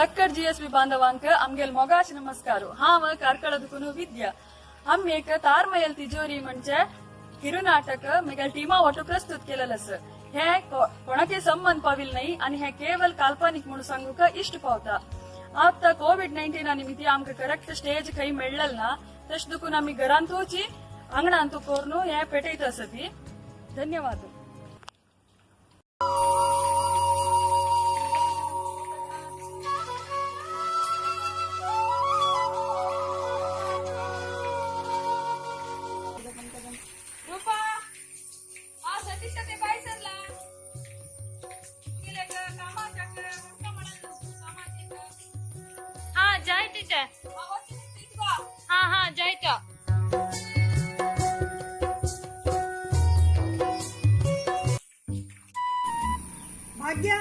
सक्कर GSB बांधवांक आमगेल मोगाच नमस्कार. हांव कार्कळ दुकुनु विद्या. आम एक तारमयल तिजोरी म्हणजे किरुनाटक मिगेल टीमा वाटो प्रस्तुत केलेलं आसा. हे कोणाके संबंध पाविल नाही आणि हे केवल काल्पनिक म्हणून सांगूक इष्ट पावता. आता कोविड-19 निमित्त आमकां करेक्ट स्टेज खंय मेळ्ळल ना, तशें दुखून आमी घरांतूची आंगणांतू करून हे पेटयत आसती. धन्यवाद. ರೂಪಾ, ಆ ಸತೀಶ ते बायसरला हा जाय टीचर. हा हा जायत. ಭಾಗ್ಯ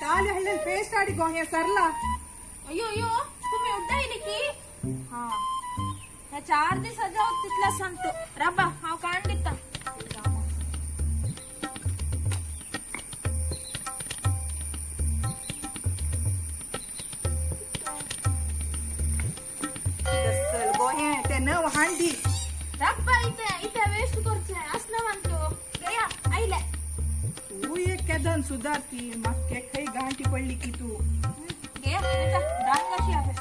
ತಾಲಿ ಹಳ್ಳಿ ಪೇಸ್ಟ್ ಆಡಿ ಗೋಹೆ ಸರ್ಲ. अयो अयो, तुम्ही उड्डायले की हा ह्या 4 दिस जाऊ तिथला सांगतो. राबा, हांव काण दिता. चल गोहे ते नव हांडी. राब्बा, इथे इथे वेस्ट करचे असलं म्हणतो गया आईले. तू एक केदन सुधारती मक्के खै गांठी पडली की तू. गया दान कशी आहे.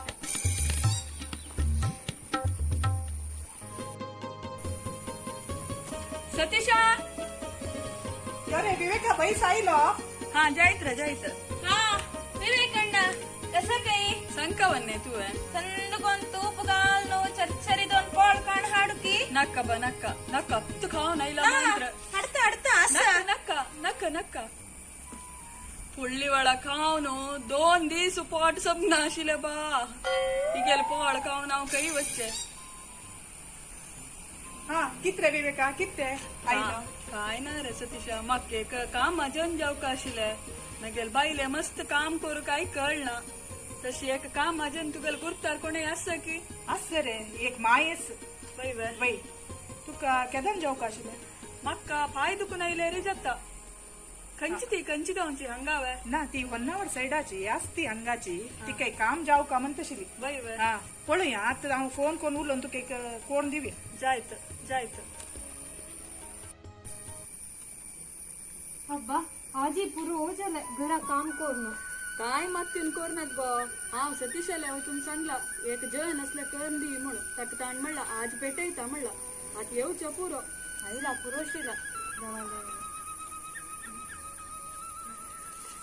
सतीशा. अरे विवेका बैस आयलो. हा जायत रे जायत. हा विवेकण्ण, कसं काही? संकवन्ने तू. ಚಂದಕೊಂದ್ ತೂಪು ಗಾಲ್ನು ಚರ್ಚರಿದೊಂದ್ ಪೋಳ್ ಕಾಣ್ ಹಾಡುಕಿ. ನಕ್ಕ ಬ ನಕ್ಕ ನಕ್ಕ ಅತ್ತು ಖಾವ್ ನೈಲ ಮಾತ್ರ. ಹಡ್ತ ಹಡ್ತ ಅಸ. ನಕ್ಕ ನಕ್ಕ ನಕ್ಕ ಪುಳ್ಳಿ ಒಳ खावन 2 दीस पोट सब नाशिले बा. तिगेले पोळ खावन हांव खंय वचचें? हा कित्रे विवेका, कित्ते आयलो? काय ना रे सतीशा, म्हाका एक काम अजून जावका आशिल्लें. मागेल बायले मस्त काम करूं काय कळना. तशी एक काम अजून तुगेले गुर्तार कोणय आसा की? आस रे, एक मायस. वय वे? वय, तुका केदन जावका आशिल्लें? म्हाका पांय दुखून आयले रे जाता. खंयची ती, खंयची गांवची हांगा वे? ना, ती होन्नावर सायडाची आसती हांगाची. ती काही काम जावका म्हणतशिली. वय वे? हा, पळोवया. आतां हांव फोन करून उलोवन तुका एक कोण दिवया. जायत जायत. अब्बा, आजी पुरो जाले घरा काम करून. काय मात्तीन कोरनात गो. हांव सतीशाले वचून सांगला एक जन असले करून दी म्हणून. ताका ताण म्हणला आज पेटयता म्हणला. आतां येवचो पुरो. आईला पुरोशिला.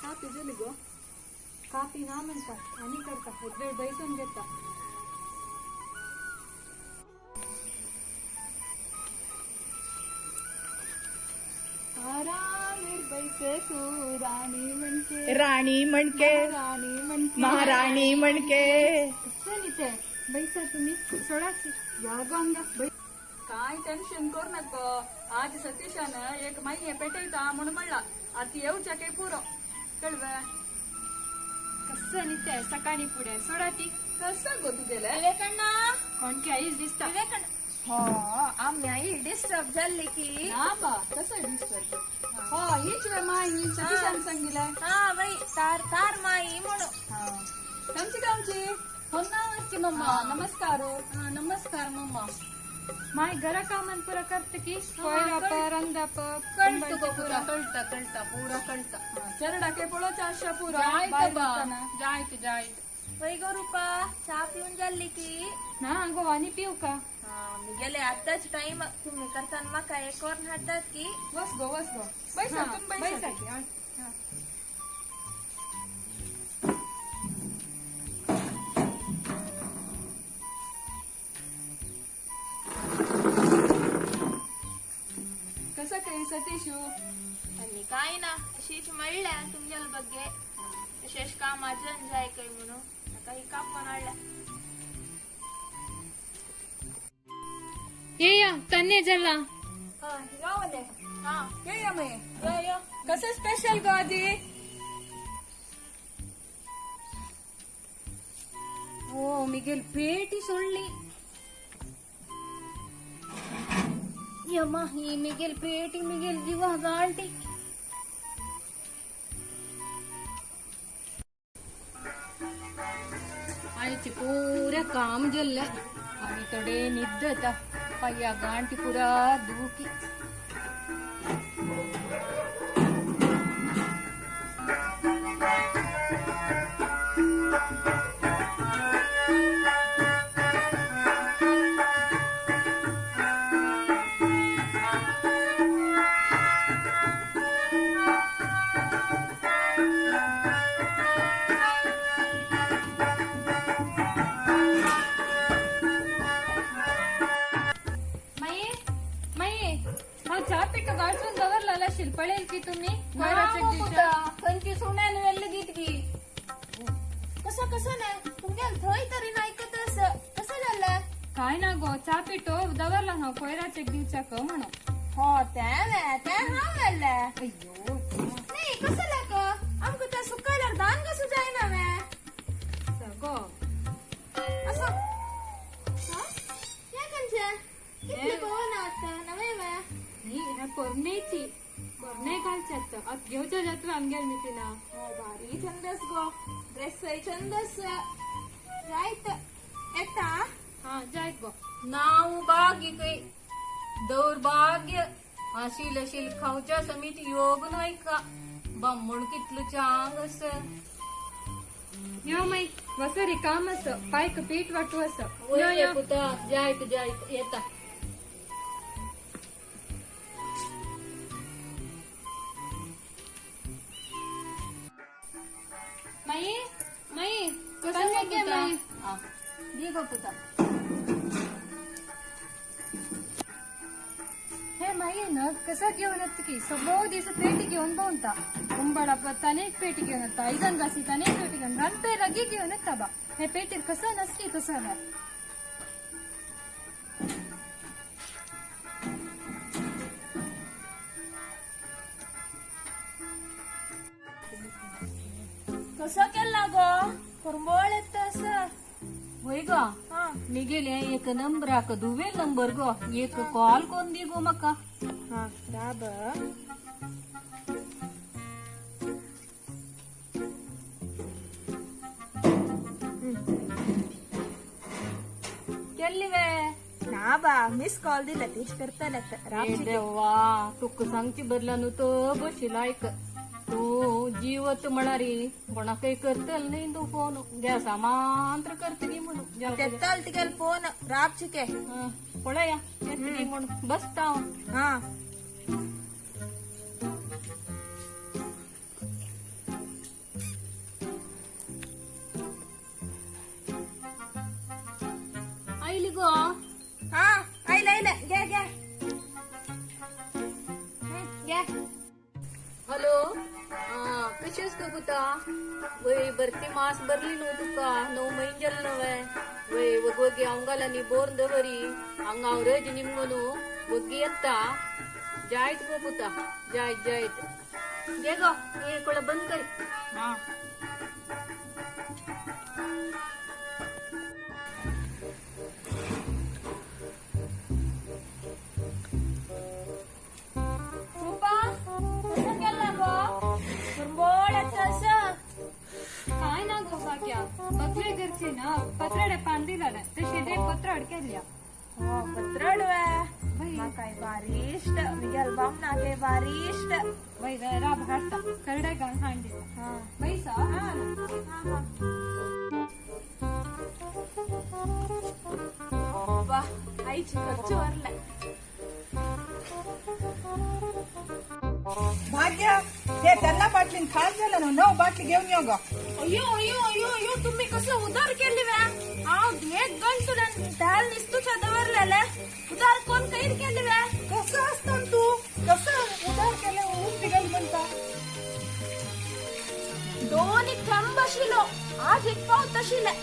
कापी जाली गो? कापी ना म्हणता आणि करता एक वेळ बैसून घेता. आरामीर बैसे तू राणी म्हणके. राणी म्हणके. राणी म्हणके. महाराणी म्हणके. कसं निते बैसा तुम्ही सोडाची. या गो हांगा. काय टेन्शन करू नको. आज सतीशान एक माये पेटयता म्हणून म्हणला. आतां येवच्या काय पुरो कळवे. कसं निते सकाळी पुढे सोडाती. कसं गो तुगेले? विवेकण्ण. कोणकी आईच दिसता. विवेकण्ण, हो आम्ही आई डिस्टर्ब झाली की. ना बा, कसं डिस्टर्ब? हो, हीच वे माई सतीशान सांगिले. हा बाई, तार तार माई म्हणून. खंयची गावची? होन्नावरची मम्मा. नमस्कार. हा नमस्कार मम्मा. माय घरा कामान पुरा करते की कोयराप रंदाप. कळतं गो पुरा, कळता कळता पुरा कळता. चरडाके पळोवचें आशा पुरो. जायत बा, जायत जायत. वय गो रुपा, चहा पिऊन झाली की? ना गो, आणि पिऊ का? हा, मी गेले आताच टाइम. तुम्ही करताना माका एक करून हाडतात की. बस गो बस गो, बैसा तुम्ही बैसा. बैसा की, हा. कसं काही सतीशू? आणि काय ना, अशीच म्हणल्या तुमच्या ಬಗ್ಗೆ विशेष काम अजून जाय काय म्हणून काही कापून हाडल्या. ये या तन्ने जला. हा गावले हा. ये या मये. यो यो. कसं स्पेशल गो आजी? ओ मिगेल पेटी सोडली. यमा, ही मिगेल पेटी मिगेल जीवा गांटी. आयचे पुरे काम जल्ले आनी थोडे न्हिद येता पांया गांठी पुरा दुखी. पळेल की तुम्ही खंयची सुण्यान वेल्ल दितकी कसं कसं नाही तुमगेल थंय तरी नायकत असं कसं जाल्लें? काय ना गो चा पिठो दवरला हांव कोयराचेक दिवच्याक म्हणून. हो तें वे तें हांव वेल्लें. अय्यो नाही कसं लाग आमकां तें सुकयल्यार दान कसं जायना वे गो असं हें खंयचें कितलें पळोवना आतां नवें वे? न्ही हें पोरणेची पोरणे घालच्यात आतां घेवच्या जातवे आमगेर मितिना. हो भारी चंदस गो ड्रेसय चंदस जायत येता. हा जायत गो. नाव भाग्य खंय दौर्भाग्य आशील अशील खावच्या समीत योग नाय का बामण कितलो चांग आसा. यो माई वसरी काम आसा पायक पीठ वाटू आसा. यो यो पुता जायत जायत येता. माई माई कसं गे माई? दी गो पुता. हे माई ना कसं घेऊन येत की सगळो दीस पेटी घेऊन भोंवता उंबडा तानेक पेटी घेऊन येता आयदन घासी तानेक पेटी घेऊन रांदपे रगी घेऊन येता बा. हे पेटीर कसं नसकी तसं ना. कसं केला गो करंबळ येता असं. वय गो मिगेले एक नंबराक दुवेल नंबर गो एक कॉल कोन दी गो माका. हा राब केल्ली वे? ना बा मिस कॉल दिला तेच करताले. देवा तुका सांगची बदला न्हू तो बशील आयक तू जीवत म्हणारी कोणाकय करतल न्ही तूं फोन गॅसा मात्र करतली म्हणून तेताल तिगेल फोन राबचिके पळया येतली म्हणून बसता हांव. हा आयली गो? हा आयले आयले घे घे घे. हॅलो कशी आस गो पुता? वय भरती मास भरली न्हू तुका 9 म्हयने जाले नवे. वय वगवगी हांव घालांनी बोर दवरी हांगा हांव रज निमगो न्हू वग्गी येता. जायत गो पुता जायत जायत. घे गो हे कोळ बंद कर. हा काय ना गो भाग्या बकरे घरचे ना पत्राडे पान दिला ना तशे ते पत्राड केल्या. हो पत्राड वे म्हाकाय भारी इश्ट मिगेल बामणाकय भारी इश्ट. वय राब हाडटा करडे घालून हाड दिता. बैसा वा आईची खर्च वरले. भाग्य हे त्यांना बाटलीन खास झालं ना नऊ बाटली घेऊन येऊ गो. अय्यो अय्यो अय्यो अय्यो तुम्ही कसं उधार केली वे? हांव एक गंटू दाल निस्तूच्या दवरलेले उधार कोण कैर केली वे? कसं असतं तू कसं उधार केलं ऊन बिगल म्हणता? दोन थंब आशिल्लो आज एक पावत आशिल्ले.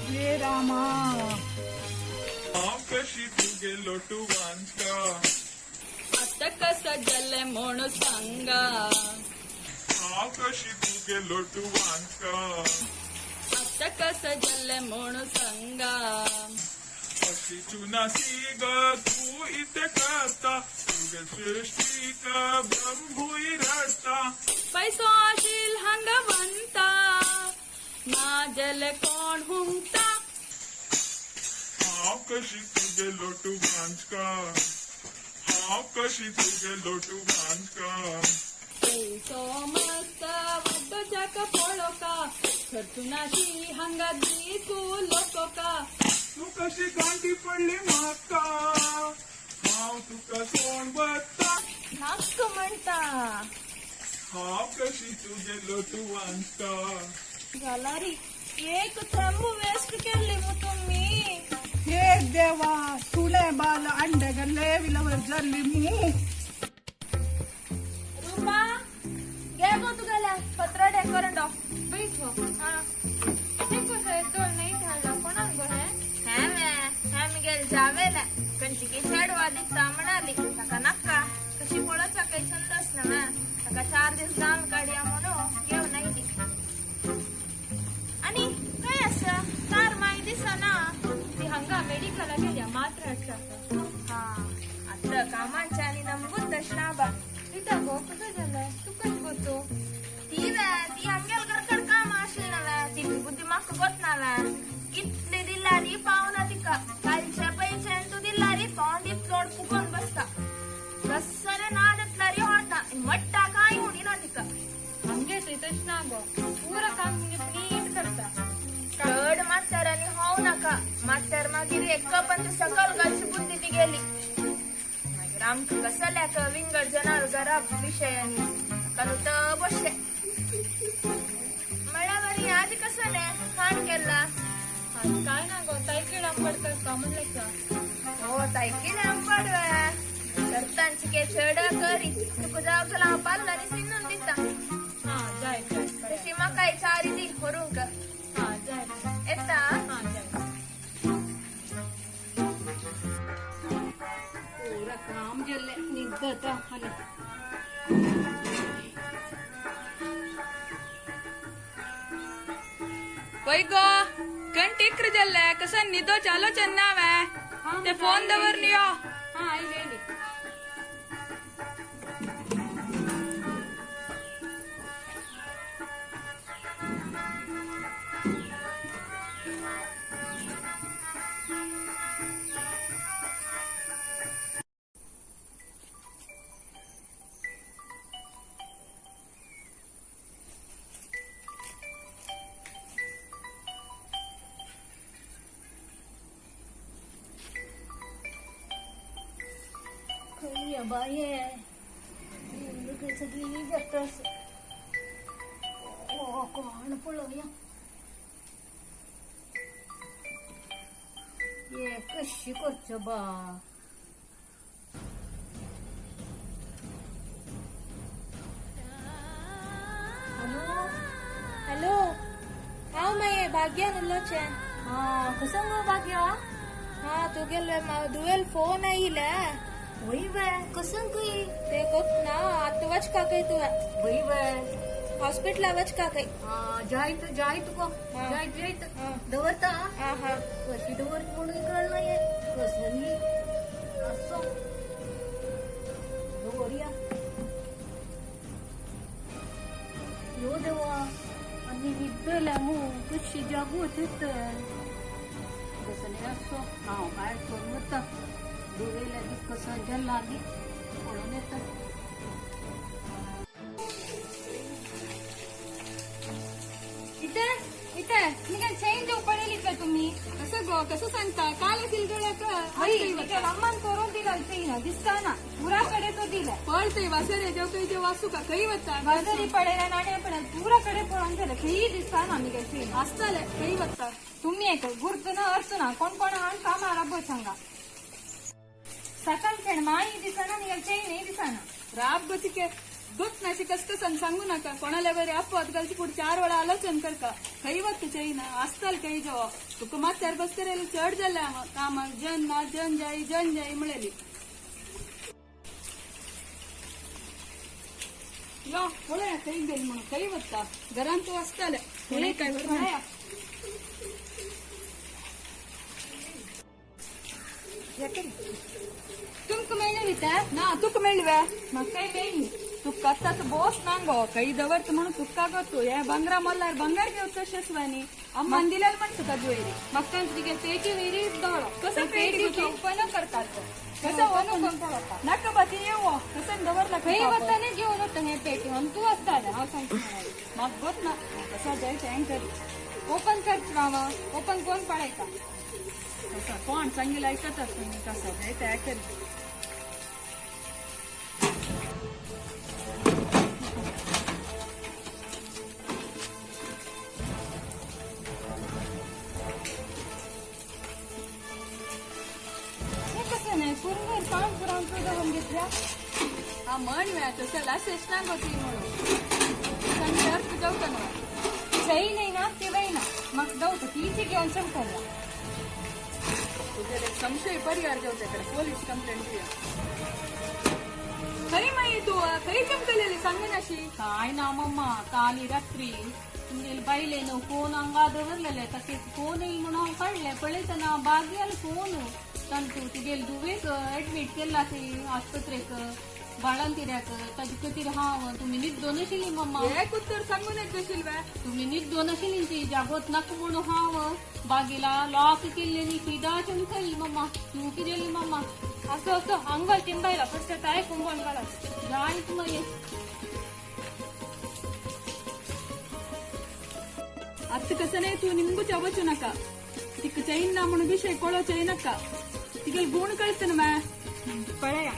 हे रामा हांव कशी तुगे लोटू वांचका आतां कसं जालें म्हणून सांगा. हांव कशी तुगे लोटू वांचका आतां कसं जालें म्हणून सांगा. अशी चुनासी ग तू इथे करता तुगे सृष्टीक ब्रह्मूय रडता. पैसो आशील हांगा वंता ना जाल्यार कोण कशी तुगेलो तूं वांचका, हांव कशी तुगेलो तूं वांचका. पयसो मस्त वाड्डोच्याक पळोवका, खर्चुनाशी हांगा दिसू लोकोका. तूं कशी गांठी पडली म्हाका, हांव तुका सोड वता. नाक म्हणटा. हांव कशी तुगेलो तूं वांचका. जालारी एक थेंब वेस्ट केल्ली मु तुम्ही. हे देवा, तुले बाल अंडे गल्ले विलवर जाल्ली मू. रुपा, घे गो तुगेले पत्र डेकोरंडो. बैठो. हा. हे कसं दोन नाही घालला कोणाक गो हें? हें वे, हें मिगेल जावेले खंयची चेडवा दिता म्हणाली. ताका नाका कशी पळोवच्या काही छंद आसना वे. ताका 4 दीस जाम काडया म्हणून घेवन आयली. आनी खंय आसा तार माय दिसना? ती हांगा मेडिकला गेल्या मात्र हाडटा. हा, आतां कामाच्या आनी नमगूच तशें ना बा. रिता गो, कसं जालें तुकाच गो तो? ती वे, ती आमगेल घरकड काम आशिल्ली ना वे. ती बुद्धी म्हाका गोत ना वे. कितले दिल्यारी पावना तिका. कालचे पयशे तूं दिल्यारी तोंड इतलोड फुगोवन बसता. कसले ना दितल्यारी होता मट्टा कांय उडिना तिका. आमगे थंय तशें ना गो, पुरा काम नीट करता. चड मात्तर आनी होव नाका. मात्तर मागीर एक पंच सकल घालची बुद्धी तिगेली. मागीर आमकां कसल्याक विंगड जनावर घरा विशयांनी ताका न्हू बसले म्हळ्यार आजी कसलें खाण केल्ला? आज काय ना गो, तायकीड आंबट करता म्हणलें का. हो, तायकीड आंबट वे करतांची के चड करी तुका जाव जाल्यार हांव पाल्ल आनी सिंदून दिता. हा, जाय जाय. तशी म्हाकाय चारी दी व्हरूंक. हा, जाय. येता. हा, जाय. पूरा काम जल्ले निद्दता आणि वय गो, गंट इक्र जल्ले कसं निदो चालो चन्ना वे. ते फोन दवर नियो. हा, आयली आयली. खरी बाये सगळी जाता. कोण पळोवया ये कशी करचो बा. हॅलो हॅलो, हांव मागीर भाग्यान उलोवचें. हा, कसं गो भाग्या? हा, तुगेले दुवेल फोन आयिल्ले. वय वे, कसं गय? ते गोत ना, आतां वचका खंय तुवें. वय वे. हॉस्पिटला वचका खंय. हा, जायत जायत गो, जायत जायत. दवरता. हा हा. कशी दवर म्हणून कळलं ये कसं असो दवरया. यो देवा, आनी न्हिदल्या मू कशी जागोत तर कसं नाही असो. हांव भायर करून वता. दुवेल्या बी कसं जाल्ला बी पळोवन येता. इथे इथे मी काय चेन देऊ पडेल का तुम्ही? कसं गो, कसं सांगता? काल असेल गळ्याक. अम्मान करून दिला चेन दिसता ना, पुरा कडे तो दिला. पळतय वासरे जेव खंय जेव वासू का खंय वता. बाजारी पडेल नाणे पडेल पुरा कडे पळोवन जालें, खंय दिसता ना आमी काय चेन. आसतले खंय वता. तुम्ही एक गुर्त ना अर्थ ना, कोण कोण हाण काम आराबो सांगा. सकाळ खेळ माई दिसना नी चेन दिसना. राब गो गोत नाशी कस कसन सांगू नाका. कोणाला बरे अपवाद घालची पुढे 4 वेळा आलोचन करका. खंय वत चैन आसताल खंय जेव तुका मात्यार बसकरेली चड जाल्ले काम जन ना जन जाई जन जाई म्हणलेली. यो पळया खंय गेली म्हणून खंय वता. घरान तूं आसताले कोणें काय बरं. तुमकां मेळ्ळें विता? ना, तुका मेळ्ळी वे? म्हाका मेळ्ळी. तुका आतां बोस ना गो, खंय दवरता म्हणून तुका गोतू. हे भांगरा मोल्लार भांगर घेवचो तशेंच न्ही. अम्मान दिलेलं म्हण तुका जुवेरी. म्हाका तिगे पेटी वेरी दोळो. कसं पेटी पेटी ओपन करतात. कसं ओपन करून पळोवपा. नाका बा ती येवो कसं दवरला खंय वताने घेऊन वता हे पेटी आनी तूं आसतालें हांव सांगता. म्हाका गोत ना कसा जाय तें कर. ओपन कर मामा, ओपन कोण पळयता. कसा कोण सांगेल आयकतात तुमी कसा जाय तें कर. हे कसं नाही पूर्ण काम पुराण दवरून घेतल्या. हा म्हण वेळा तसं लासेस ना गो ती म्हणून सांगे अर्थ जावता न्हय. सही नाही ना तेव्हाही ना म्हाका दवता तीच घेवन चमकला. तुझे संशय परिहार घेवचे पोलीस कंप्लेंट दिया. खरी माई तू खरी चमकलेली सांग नाशी. काय ना मम्मा, काली रात्री तुमगेले बायलेन फोन हांगा दवरलेले ताके फोन येईल म्हणून हांव काडले पळयतना बागेल फोन तांतू तुगेले धुवेक एडमीट केला थंय आस्पत्रेक बाळंतिऱ्याक. ताजे खातीर हांव तुमी न्हिदो नाशिल्ली मम्मा. एक उत्तर सांगून येतशील वे. तुमी न्हिदो नाशिल्ली ती जागोत नाका म्हणून हांव बागेला लॉक केल्ले फिदा चमकली मम्मा. तूं कितें जाली मम्मा? असो असो हांगा चिंबायला फक्त ताय कुंबोन घाला. जायत मागीर. ಅತ್ತ ಕಸನೇ ತೂ ನಿಮ್ಗೂ ಚವಚು ನಕ ತಿಕ್ಕ ಚೈನ್ ನಾ म्हणून ವಿಷಯ ಕೊಳೋ ಚೈನಕ್ಕ ತಿಗಲ್ ಗೂಣ್ ಕಳಿಸ್ತೇನೆ ಮಾ. पळया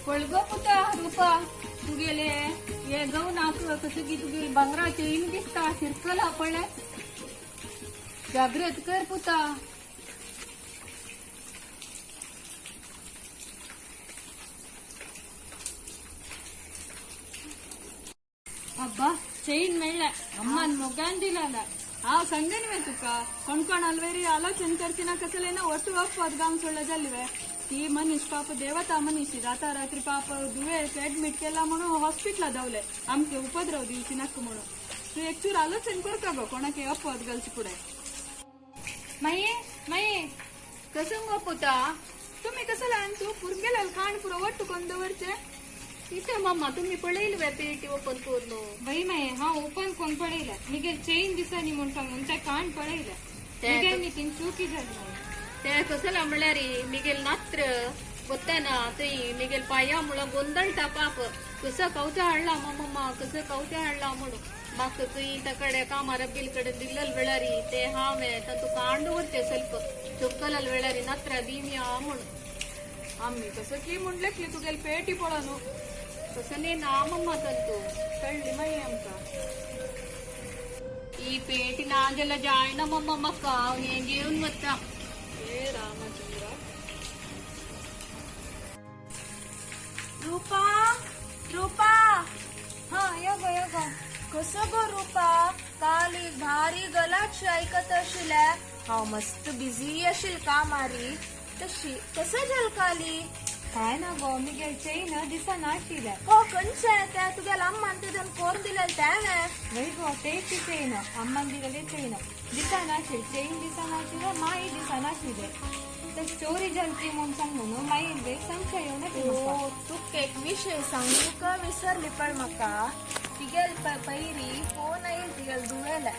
पळगो पुता रुपा तुगेले हे गवनाक कसं की तुगेले भांगरा चैन दिसता शिरकला पळय. जागृत कर पुता. अब्बा चैन मेळ्ळ्या अम्मान मोगान दिला. हांव सांगेन वे तुका कोणकोण अल्वेरी आलोचन करची ना कसले ना ಒಟ್ಟು ಅಪ್ಪ गांव सोडलं जाल्ली ती मनीस पाप देवता मनीस राता रात्री पाप दुयेंस एडमीट केला म्हणून हॉस्पिटला धांवले आमचे उपद्रव दिवची नाका म्हणून. तू एक चूर आलोचन करता गो कोणाक अपवाद घालची पुढे. माये माये कसं गो पुता? तुम्ही कसं लहान तू पुरगेला खाण पुरो ಒಟ್ಟು कोण दवरचे. कितें मम्मा तुमी पळयली वे पेटी ओपन करून? बाई माये हा ओपन कोण पळयला मिगेल चेन दिसांनी म्हूण सांगून त्या कान पळयला मिगेल नितीन चुकी जाली. ते कसला म्हणल्यार मिगेल नात्र वतना थंय मिगेल पाया मुळां गोंदळटा पाप. कसं कवत्या हाडला मम्मा, कसं कवत्या हाडला म्हणून म्हाका थंय ताकडे कामार बिल कडेन दिल्लल वेळारी ते हांवें तातूं कांड दवरचे ಸ್ವಲ್ಪ चೊಕ್ಕಲल वेळारी नात्र दिवया म्हणून. आम्ही कसं की म्हणले की तुगेल पेटी पळोवन तसं न्ही ना मम्मा तंतू कळ्ळी मागीर आमकां. ही पेटी ना जाल्यार जायना मम्मा म्हाका हांव हें घेवन वता. हे रामचंद्र. रुपा रुपा. हा यो गो यो गो. कसं गो रुपा, काल एक भारी गलाटशी आयकत आशिल्लें हांव मस्त बिजी आशिल कामारी तशी कसं जाल काली? काय ना गो मिगेल चैन दिसा नाशिल्लें. हो खंयचें तें तुगेल्या अम्मान तुज्यान कोरून दिलेलें तें वे? वय गो तेच ती चैन अम्मान दिलेली चैन दिसा नाशिल्ली. चैन दिसा नाशिल्लें माई दिसा नाशिल्लें. तर चोरी जाली ती म्हूण सांगून मागीर वे संशय येवन ओ तुका एक विशय सांगूंक विसरली पळ म्हाका. तिगेल पयरी फोन आयिल्लो तिगेल धुवेले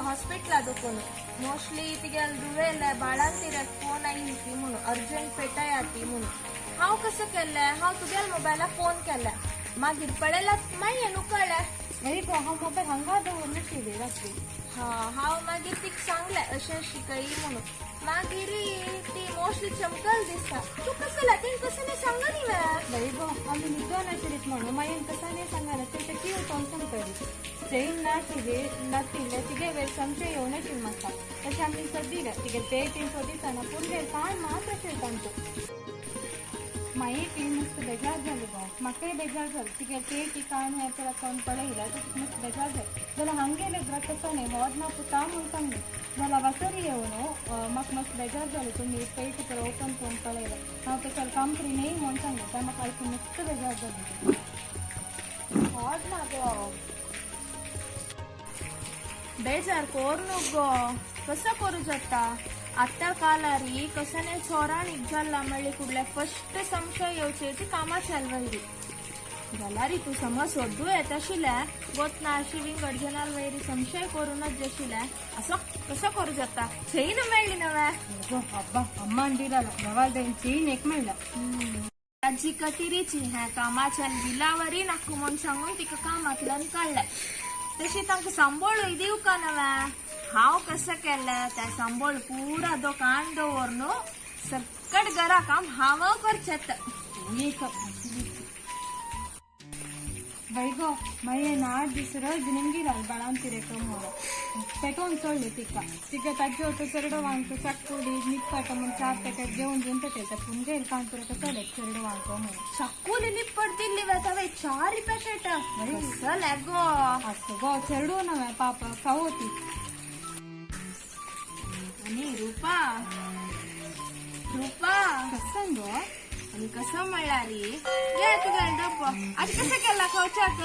हॉस्पिटला दुखून मोस्टली तिगेल धुवेले बाळांतिऱ्याक फोन आयिल्ली ती म्हणून अर्जंट पेटया ती म्हणून. हांव कसं केल्लें, हांव तुगेल मोबायलाक फोन केलें मागीर पळयल्यार मागीर न्हू कळ्ळें. वय गो हांव मोबायल हांगा दवरून नाशिल्ली रात्री. हा हांव मागीर तिका सांगलें अशें शिकयी म्हणून. मागीर ती मोस्टली चमकल दिसता. तूं कसं तें कसं न्ही सांगनी वे? वय गो आमी न्हिदो नाशिल्लीत म्हणून मागीर कसं न्ही सांगना तें ती उठोवन चमकली. चैन नाशिल्ली नाशिल्लें तिगे वेळ संशय येवन नाशिल्लें म्हाका. तशें आमी सोदिलें तिगे पेटीन सोदितना पुरगेल कान मात आशिल्लें तांचो. मागीर ती मस्त बेजार जाली गो म्हाकाय बेजार जाली. तिगे पेटी कान हें पळय कोण पळयला तिका मस्त बेजार जाली. जाल्यार हांगेले कसो न्ही वोड ना पुता म्हूण सांगलें. जाल्यार वासरी येवन म्हाका मस्त बेजार जाली तुमी पेटी पळय ओपन करून पळयलें हांव तसो कंपनी न्ही म्हूण सांगलें. तें म्हाका आयकून मस्त बेजार जाली. वोड ना गो बेजार कोर न्हू गो कसो करूं जाता आतां कालारी कसने चोरान एक जाल्ला म्हणले कुडले फस्ट संशय येवचे ती कामाच्या वयरी. जाल्यार तूं समज सोदू येता आशिल्लें गोत ना अशी विंगड जनाल वैरी संशय करूनच जशिल्लें असो कसो करूं जाता चैन मेळ्ळी नव्या. गो अब्बा अम्मान दिला गवाल चेन एक मेळ्ळा. ताजी कतिरीची हें कामाच्यान विलावरी नाका म्हूण सांगून तिका कामांतल्यान काडलें. तशी तांकां सांबोळूय दिवका नव्या. हांव कसं केलें त्या सांबोळ पुरा दुकान दवर न्हू सकट घरा काम हांव करचें. एक बाई गो मागीर ना आठ दीस रज निमगी बाळान तिरेक म्हणून पेटोवन चोडली तिका तिका ताजे होतो चेरडो वांगतो चाकुली निप्पाट म्हूण 4 पॅकेट घेवन घेवन पेटयता पूण घेयल काणपुराक चले चेरडो वांगतो म्हणून. चक्कूली निप्पट दिल्ली वेता वे 4 पॅकेट कसलें गो. आसतो गो चेरडो नव्या पाप खावो ती. आनी रुपा रुपा कसं गो आनी कसं म्हणल्यार घे तुगेलो डब्बो आनी कसं केला खावच्याक.